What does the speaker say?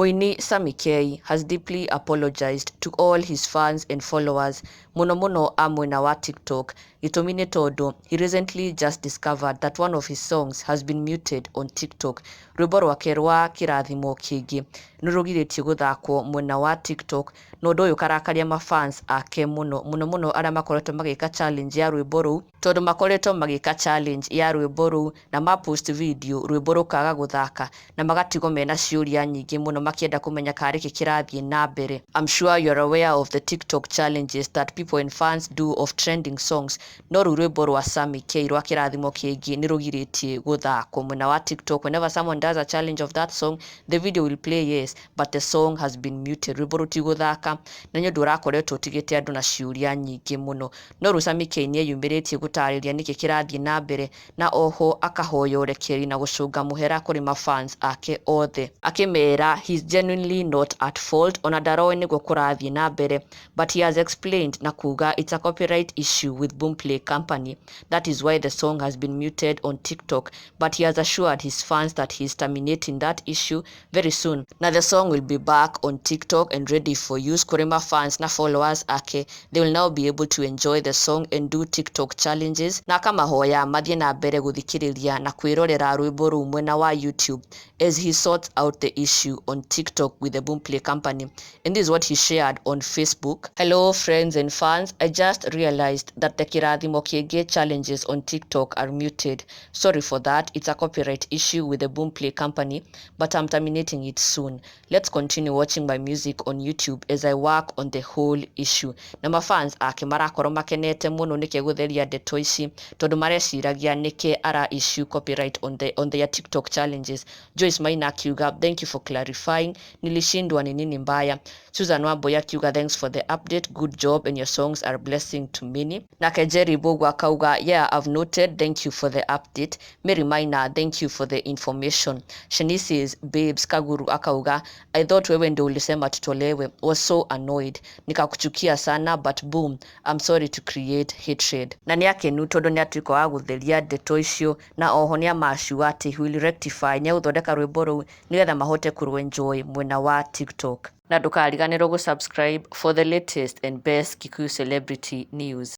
Mũini Sammy K has deeply apologized to all his fans and followers, mũno mũno a mwena wa TikTok. Gĩtũmi nĩ tondũ he recently just discovered that one of his songs has been muted on TikTok. Rwĩmbo rwake rwa Kĩrathimo Kĩngĩ nĩ rũgirĩtio gũthakwo mwena wa TikTok, na ũndũ ũyũ ũkarakaria mafans ake mũno mũno mũno arĩa makoretwo magĩka challenge ya rwĩmbo rũu, tondũ makoretwo magĩka challenge ya rwĩmbo rũu na ma post video rwĩmbo rũkaga gũthaka na magatigwo mena ciũria nyingĩ mũno makĩenda kũmenya karĩ kĩ kĩrathiĩ na mbere. I'm sure you're aware of the TikTok challenges that people and fans do of trending songs, no rĩu rwĩmbo rwa Sammy K rwa Kĩrathimo Kĩngĩ nĩ rũgirĩtie gũthakwo mwena wa TikTok. Whenever someone does a challenge of that song, the video will play, yes, but the song has been muted. Rwĩmbo rũtigũthaka na nĩ ũndũ ũrakoretwo ũtigĩte andũ na ciũria nyingĩ mũno. No rĩu Sammy K nĩ eyumĩrĩtie gũtarĩria nĩkĩ kĩrathiĩ na mbere, na oho akahoya ũrekeri na gũcũnga mũhera kũrĩ mafans ake othe, akĩmera he's genuinely not at fault, ona ndaroĩ nĩguo kũrathiĩ na mbere, but he has explained na kuga it's a copyright issue with Boomplay company, that is why the song has been muted on TikTok. But he has assured his fans that he is terminating that issue very soon na the song will be back on TikTok and ready for use. Kũrĩ mafans na followers ake, they will now be able to enjoy the song and do TikTok challenges, na akamahoya mathiĩ na mbere gũthikĩrĩria na kwĩrorera rwĩmbo rũu mwena wa YouTube as he sorts out the issue on TikTok with the Boomplay company. And this is what he shared on Facebook: "Hello friends and fans, I just realized that the Kirathimo Kĩngĩ challenges on TikTok are muted. Sorry for that, it's a copyright issue with the Boomplay company, but I'm terminating it soon. Let's continue watching my music on YouTube as I work on the whole issue." Na mafans ake marakorwo makenete mũno nĩkĩ gũtheria ndeto ici, tondũ mareciragia nĩkĩ ara issue copyright on their TikTok challenges. Joyce Maina akiuga, "Thank you for clarifying, nilishindwa ni nini mbaya." Susan Wambui akiuga, "Thanks for the update, good job and your songs are blessing to many." Nake Jerry Bogo akauga, "Yeah, I've noted, thank you for the update." Mary Maina, "Thank you for the information." Shanice's Babes Kaguru akauga, "I thought wewe ndio ulisema tutolewe, was so annoyed, nikakuchukia sana, but boom, I'm sorry to create hatred." Na nĩ akenu tondũ nĩ atuĩka wa gũtheria ndeto icio, na oho nĩ amacua atĩ he will rectify, nĩ egũthondeka rwĩmbo rũu nĩgetha mahote kũrũ enjoy mwena wa TikTok. Na ndũkariganĩrwo gũsubscribe for the latest and best Kikuyu celebrity news.